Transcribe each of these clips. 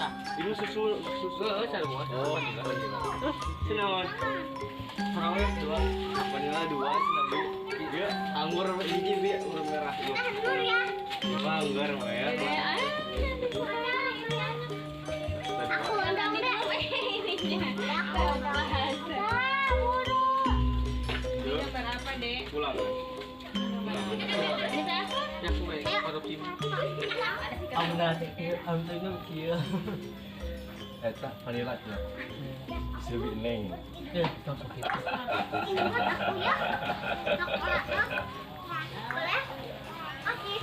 tah. Ini susu susu. Heeh, sarua. Oh, vanila. Terus sinaon? Sarawak 2, vanila 2, cenah. Ieu anggur hiji bi, anggur merah ieu. Anggur ya. Ieu mah anggur mah ya. Aku undang deh. Aku undang. Ini berapa, Dek? Pulang. Ya aku baik korupsi. Amna kieu. Eta vanila cenah. Lebih neng. Ya, langsung gitu. Aku ya. Boleh? Oke.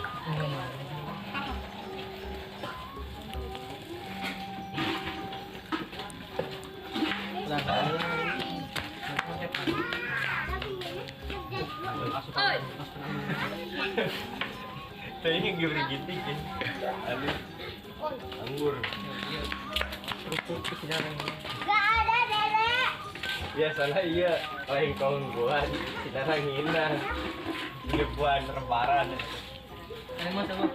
Tadi gimana gitu ya? Aduh, anggur. Gak ada Dede. Biasanya iya, lain kongguan, sinaranginan, depan rebaran. Ini mas apa?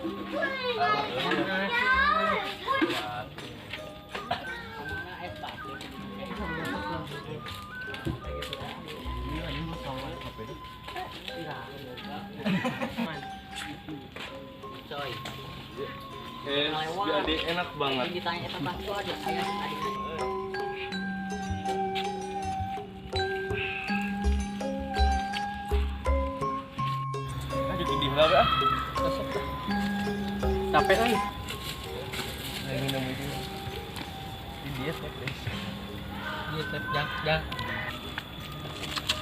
Coy. Jadi enak banget. Ditanya apa tuh ada ayah adik. Aduh, gede banget ah. Capek lagi. Lagi minum itu. Di diet ya, guys. Diet jang.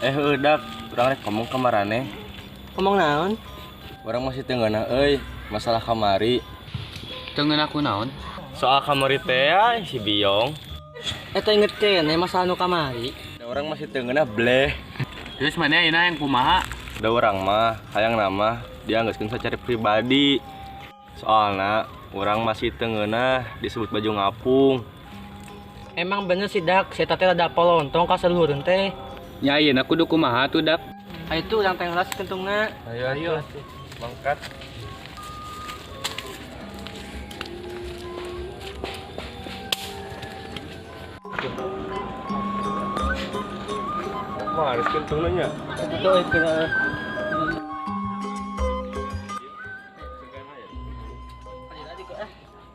Udah, urang rek ngomong ka marane. Ngomong naon? Urang masih teu ngeunah euy, masalah kamari. Teu ngeunah ku naon? Soal kamari teh si Biong. Eta inget keneh masalah nu kamari. Da urang masih teu ngeunah bleh. Terus mana ayeuna yang kumaha? Da urang mah hayang nama dianggeuskeun secara pribadi. Soalna urang masih teu ngeunah disebut baju ngapung. Emang bener sih Dak, si eta teh rada polontong ka saluhureun teh. Nya ayeuna kudu kumaha tuh Dak? Ayo tuh urang teh ngelas kentungna. Ayo ayo. Mangkat. Wah, harus kentungna nya. Itu kena.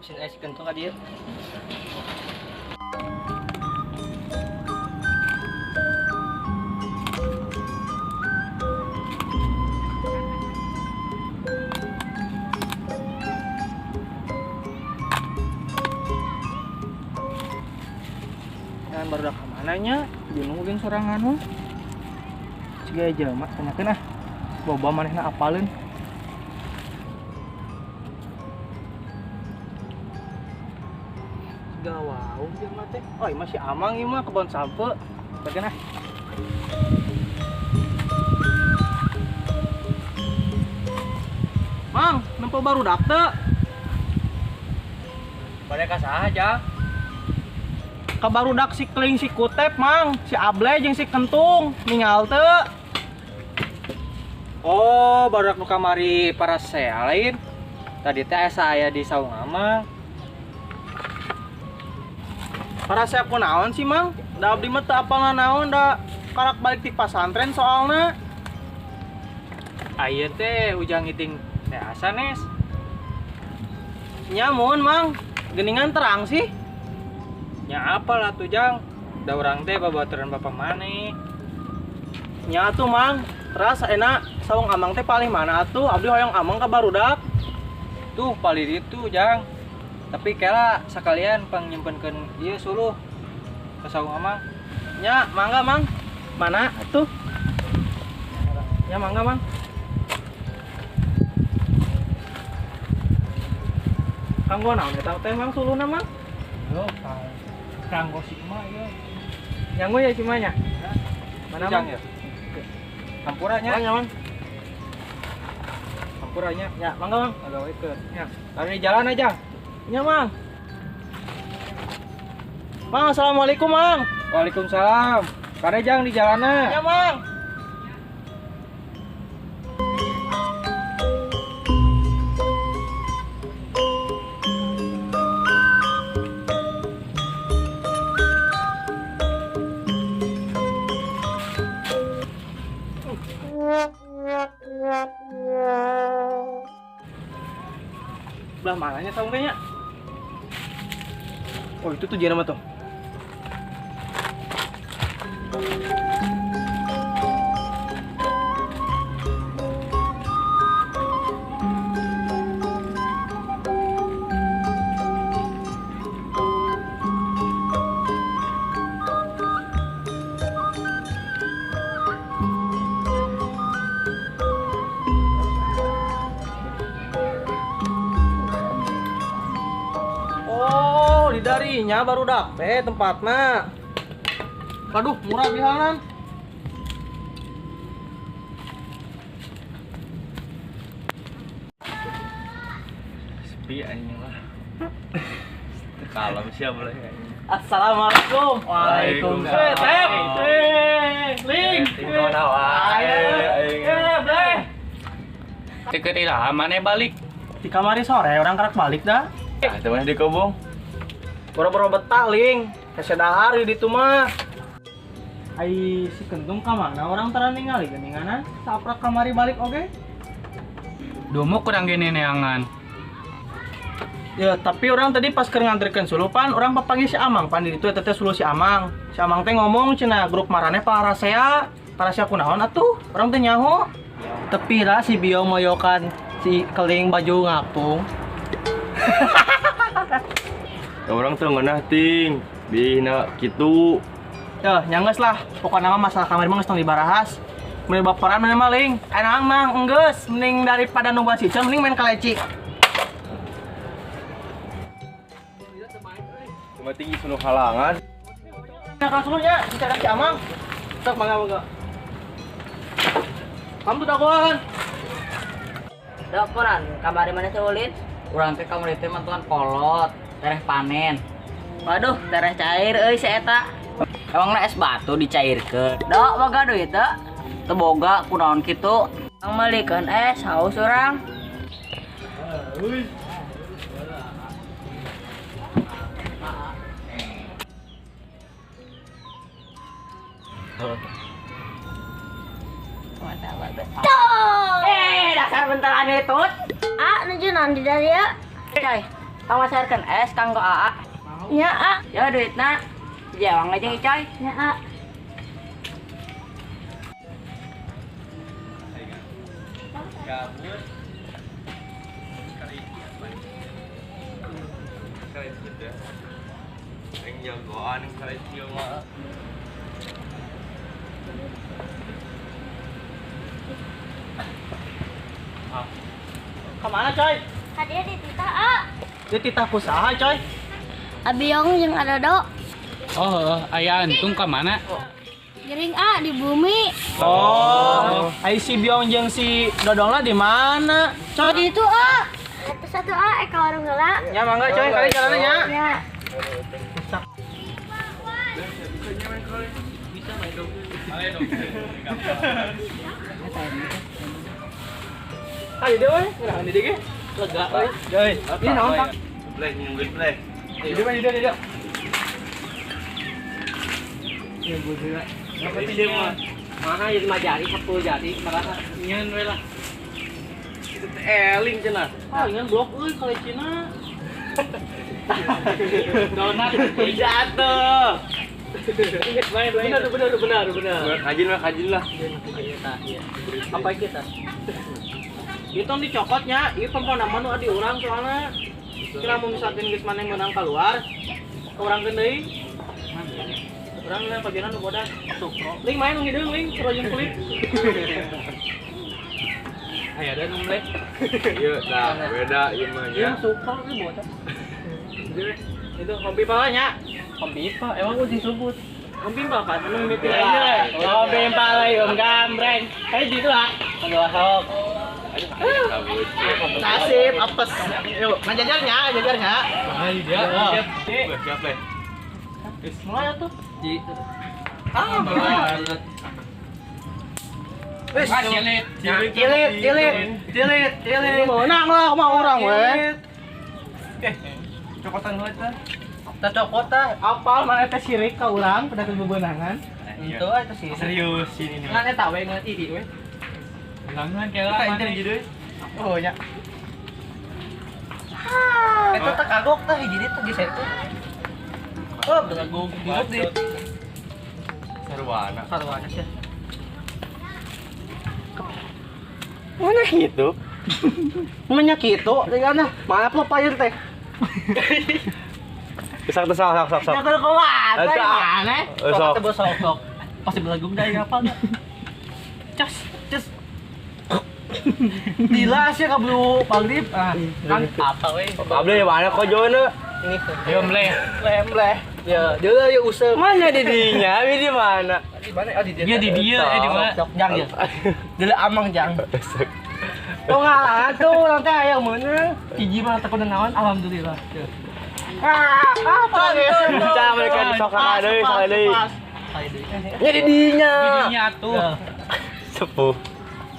Mesin es kentung ka dieu. Baru dah kamananya, bingung sorangan mah. Siga jelema tanyakeun ah. Boba manehna apaleun. Siga wau jelema teh. Oh, ieu mah si Amang ieu mah kebon sampe. Tanyakeun ah. Mang, nempo barudak teu? Bade ka saha, Jang? Kabarudak si Keling si Kutep Mang, si Able jeung si Kentung, ningal teu. Oh, barudak nu kamari parasea lain. Tadi teh asa aya di saung Amang. Parasea kunaon sih Mang? Da abdi mah teu apal naon da karak balik ti pasantren soalna. Ayeuna teh ujang ngiting teh asa nes. Nya mun Mang, geuningan terang sih. Nya apal atuh Jang, da urang teh babaturan bapak maneh. Nya atuh Mang, teras enak saung Amang teh paling mana atuh, abdi hoyong Amang ka barudak. Tuh paling itu Jang. Tapi kela sekalian pang nyimpenkeun ieu suluh ke saung Amang. Nya mangga Mang. Mana atuh? Nya mangga Mang. Kanggo naon eta teh Mang suluhna Mang? Yo, kanggo si emak ya. Nyanggo ya si emaknya? Mana Mang? Ya? Hampuranya. Mangga Mang. Hampuranya. Ya, mangga Mang. Agak ya. Lari jalan aja. Ya Mang. Mang, assalamualaikum Mang. Waalaikumsalam. Kare Jang di jalana. Ya Mang. Kamananya saung teh nya? Oh, itu tujuan apa tuh? Oh, di darinya baru dapet tempatnya. Waduh, murah pisanan. Sepi anjing lah. Kalem sih boleh. Assalamualaikum. Waalaikumsalam. Ling. Ayo, Teu iraha maneh balik. Di kamari sore orang karak balik dah. Ah, teu mah di kobong. Boro-boro betah, Ling. Hese dahar di ditu mah. Ai si Kentung ka mana orang tara ningali geuninganan? Saprak kamari balik oge. Domo kurang gene neangan. Ya, tapi orang tadi pas keur nganterkeun sulupan, orang papanggih si Amang pan di ditu eta teh suluh si Amang. Si Amang teh ngomong cenah grup maraneh parasea, parasea kunaon atuh? Orang teh nyaho. Tepi lah si Bio moyokan si Keling baju ngapung. Ya orang teu ngeunah ting, bihna kitu. Tuh, nyanggeus lah. Pokokna mah masalah kamari mah geus tong dibarahas. Mending baperan mending mah Ling. Enang mah enggeus, mending daripada nungguan si Icem mending main kaleci. Cuma tinggi sunu halangan. Nah, langsung nya si si Amang. Sok mangga mangga. Kamu dagoan. Dagoan, kamari mana teh ulin? Urang teh kamari teh mantuan kolot, tereh panen. Waduh, tereh cair euy si eta. Emangna es batu dicairkeun. Dok, boga duit teu? Teu boga kunaon kitu. Ang meulikeun es haus urang. Tuh. Dasar bentaran tut. Ah, nuju naon di dari ya? Coy, pangmasarkeun es kanggo Aa. Nya, A. Ya duitna. Jawang aja coy. Nya, A. Gabut. Kali gitu ya. Yang jagoan kali ieu mah. Kemana coy? Tadi dititah, A. Dititah ku saha coy? Abiong jeung Adodo. Oh, aya antung ka mana? Gering A di bumi. Oh, ai si Biong jeung si Dodongna di mana? Coy di itu A. Satu A ka warung heula. Ya mangga coy, kali jalannya nya. Ya. Bisa main dong. Ayo deh, weh. Ngeunaan di dieu ge. Lega euy. Coy. Ini naon, Kang? Bleh, nyungguin bleh. Di dieu, di dieu, di dieu. Ya bodoh. Apa sih mah? Mana 5 jari, 10 jari, merasa nyeun we lah. Itu teh eling cenah. Ah, ingan blok euy kalecina. Donat jatuh. Benar benar benar benar. Kajin lah. Apa kita? Itu dicokotnya, ieu pempona mah nu adi urang soalna. Kira mun misalkan geus maneh meunang keluar, urang keun deui. Urang lain paginan nu bodas. Ling main nu hideung ling, serojeun kulit. Aya da nu mleh. Ieu nah beda ieu mah nya. Ieu sukro euy bodas. Itu kompi palanya. Kompi pa, emang uji subut. Kompi pa kan anu mimiti aja. Kompi pa lah om gambreng. Kayak gitu lah. Aduh sok. Nasib apes. Yuk, ngajajarnya, ngajajarnya. Ayo dia. Siap, siap leh. Mulai atuh. Ji. Ah, wis. Cilit, cilit, cilit, cilit, cilit. Menang lah sama orang weh. Eh, cokotan heula teh. Teh cokot teh, apal mana teh sirik ka urang pada kebebenangan. Itu eta sirik. Serius ini. Ngan eta we ngan iri we. Langan kela mana? Oh nya. Eta teh kagok tah hiji teh geser teh. Oh, kagok dihup di. Sarwana. Sarwana sih. Mana gitu? Mana gitu? Tinggal maaf lo payur teh. Sok sok sok sok. Jangan kuat. Mana? Sok teh sok sok. Pasti belagung dari apa enggak? Cas, cas. Gila sih kablu maghrib. Ah, kan apa we? Kablu ya mana kok jona? Ini. Yo mleh. Mleh. Ya, dia ya usah. Mana didinya? Di mana? Di mana? Oh, di dia. Dia di dia, di mana? Sok jang ya. Dia amang jang. Tuh ngalah tuh nanti aya meunang. Hiji mah teu kudu naon, alhamdulillah. Ah, apa Bisa mereka disok deui, sok deui. Nya di dinya. Di dinya atuh. Sepuh.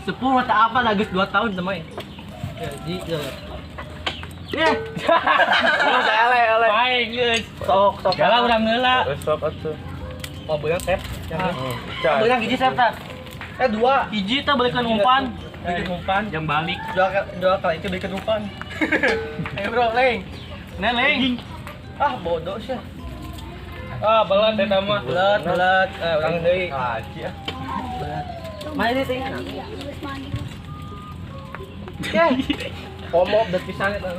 Sepuh mata apa lagi 2 tahun sama ya. Jadi ya. Ya. Masa ele ele. Bae geus. Sok sok. Galah urang heula. Sok atuh. Mau beunang sep. Beunang hiji sep tah. Dua. Hiji tah balikan umpan. Balikan umpan. Yang balik. Dua kali itu balikan umpan. Ayo bro, leng. Nah, leng. Ah, bodoh sih. Ah, belat eta mah. Belat, belat. Urang deui. Ngaji ah. Belat. Mana dia ting? Ya. Komo bet pisan eta.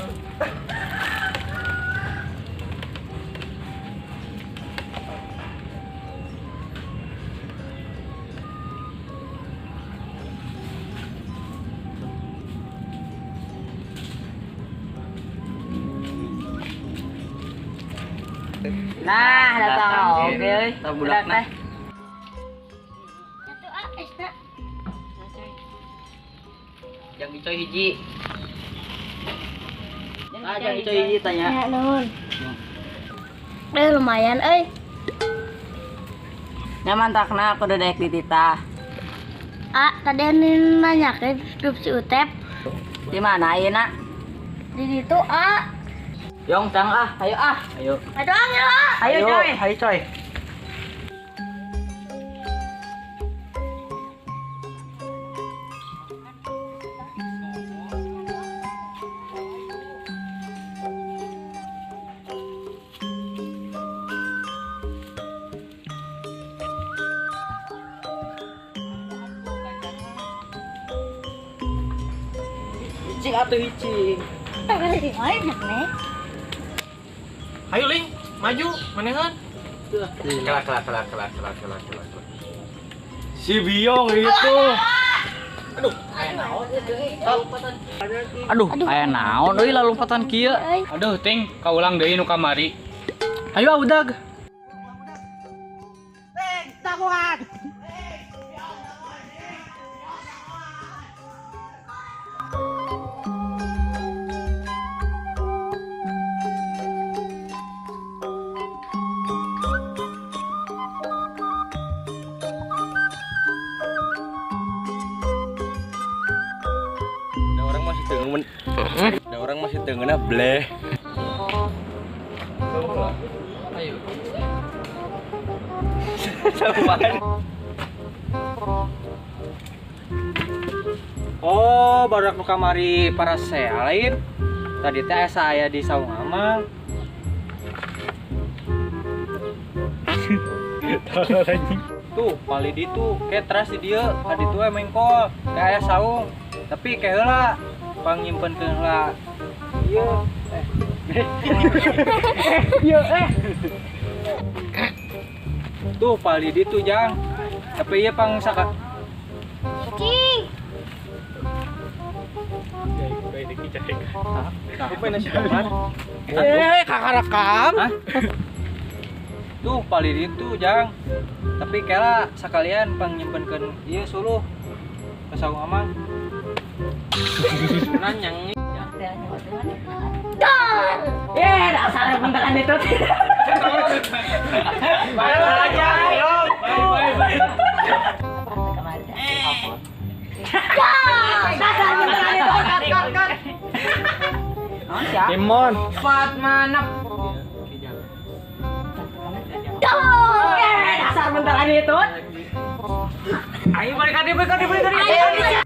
Nah, datang oke euy. Budak teh. Satu ah, esna. Jang Icoy hiji. Ah, Jang Icoy hiji tanya. Ya, nuhun. Lumayan euy. Nya mantakna kudu daek dititah. Ah, tadi nanyakeun grup si Utep. Di mana ayeuna? Di ditu, ah. Yong, tang ah, ayo ah. Ayo. Ayo, ayo. Ayo, coy. Ayo, coy. Hicing atuh hicing. Banyak nih. Ayo Ling, maju, manehan. Kelak kelak kelak kelak kelak kelak kelak. Si Biong itu. Aduh, aya naon Aduh, aya naon euy lalumpatan kieu. Aduh, ting, kaulang deui nu kamari. Ayo udag. Takuan. Ada orang masih tengenah bleh. Ayo. Oh, baru aku kamari para saya lain. Tadi teh saya di saung amang. Tuh, palid itu kayak teras di dia, tadi tuh mengkol, kayak saung. Tapi kayak heula pangnyimpenkeun heula. Ieu Ieu Tuh palid itu jang. Tapi ieu pang saka. Cing. Kakak rekam. Tuh palid itu jang. Tapi kela sekalian pangnyimpenkeun ieu suluh ke saung amang. Nanyang. Eh, dasar bentekan itu. Bye aja. Bye bye. Dasar bentekan itu. Kat kat. Timon. Fatmanap. Dasar bentekan itu. Ayo balik balik balik balik. Ayo.